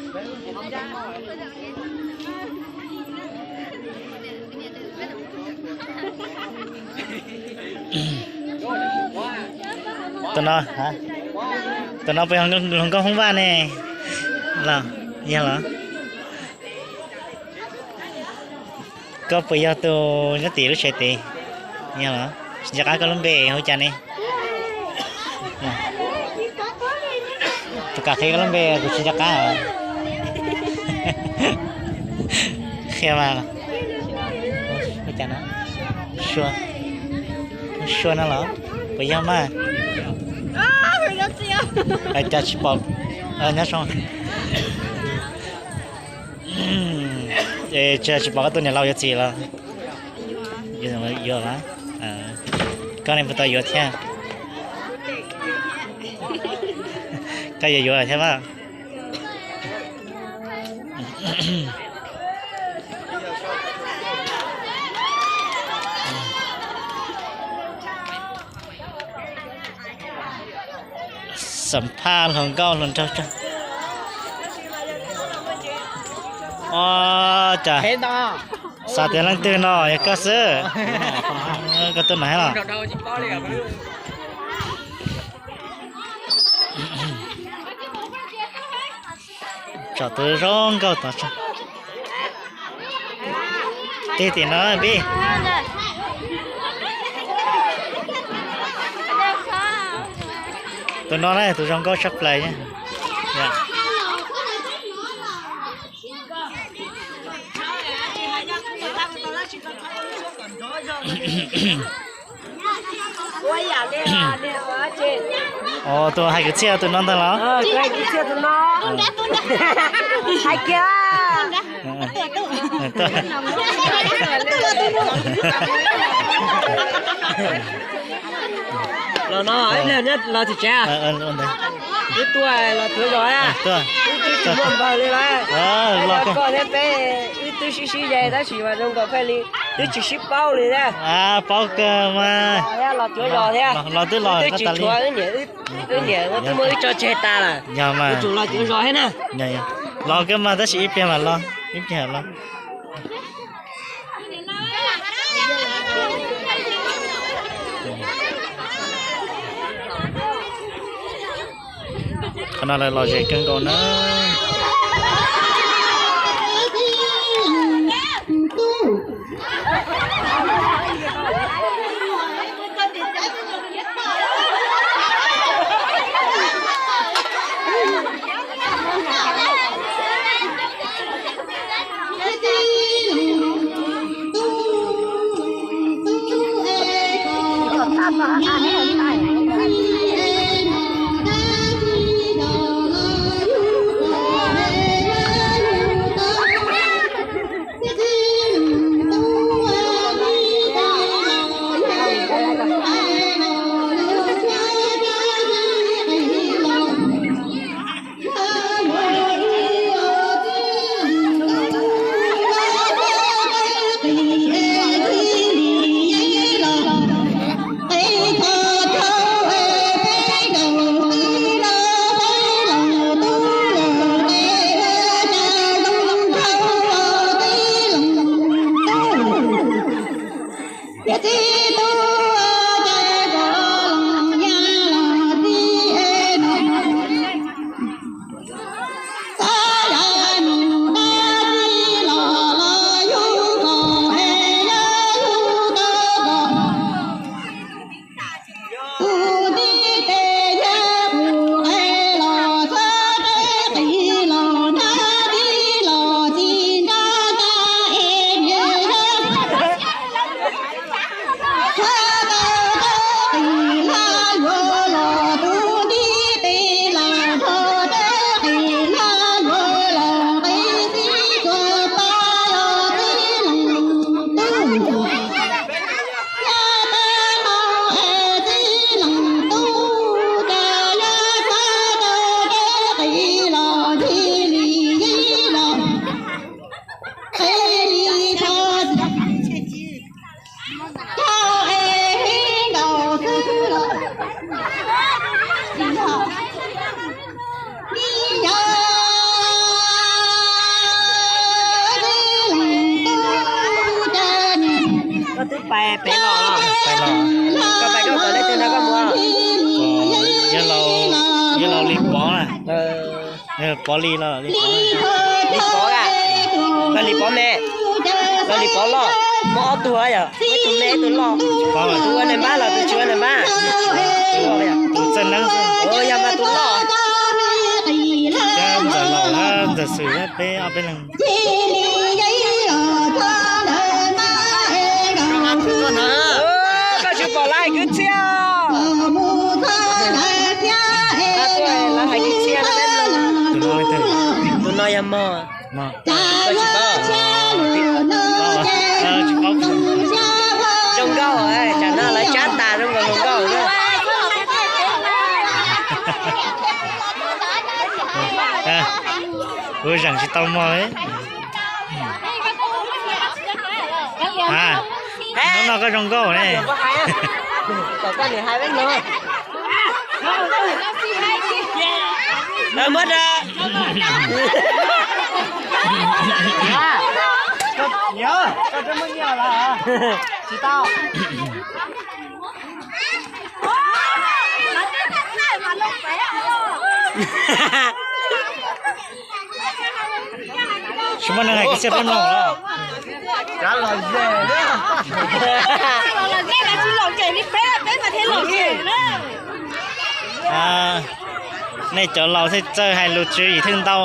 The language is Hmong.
Tus no, tus no puas yog hluas nkauj Hmoob Vaj ne? Los, yog los. Koj puas yog tus nyob tim lub tsev tid? Yog los. Tsis nco qab koj lub npe hu cas ne? Tus kam qhia koj lub npe kuv tsis nco qab. Qhia mas. Hu cas no? Sua. Sua no los? Puas yog mas? Cas tsis pom, nyob zoo. Tsis pom koj tus niam laus yuav txiv los? Yuav los? Koj ne puas tau yuav thiab? Koj yuav yuav thiab mas. Xam phaj hluas nkauj hluas nraug tso. Ua cas xav tias leej twg no yog koj xwb. Koj tuaj na los. Tsom tus zoo nkauj tod tso. Tig tim no pib. Tus no na tus zoo nkauj tshaj plaws. Tus hais kwv txhiaj tus no ntag los? Hais kiag. Los no los tim tsev. Wb tuaj los tuav zos, wb twb tsis muaj npawg li lawm. Los koj thiab peb wb twb sib sib ze tab sis mas zoo nkaus pheej li twb tsis sib paub li thiab. Paub kawg mas. Los tuav zos thiab, los twb los twb tsis tshuav wb niam, wb niam twb muab wb tso tseg tas lawm. Yog mas, wb tsum los tuav zos thiab na. Los kawg mas tab sis ib pliag mas los, ib pliag los. Qhov no lawv lom zem kawg nkaus na. Pov Lis los Lis Pov, Lis Pov a, los Lis Pov me, los Lis Pov loj, muaj ob tug yom, ib tug me ib tug loj. Tus ua nais npab los tus tsis ua nais npab? Tus txawj neeb xwb. Yog mas tus loj. Ntxawm Laus, Ntxawm Xwm peb ob peb leeg. Koj tsis pom lawv hais kwv txhiaj? Lawv hais kwv txhiaj no peb mloog. Tus no yog mog. Koj tsis paub? Zoo nkauj, tsam no lawv tsab tas zoo nkaus hluas nkauj na. Kuv zeem tsis tau mog li. Hnub no koj zoo nkauj ne. Muab ra. Tsis muaj neeg hais kwv txhiaj peb mloog los? Nej cov laus thiaj txawj hais lus tswv yim thwj ntau.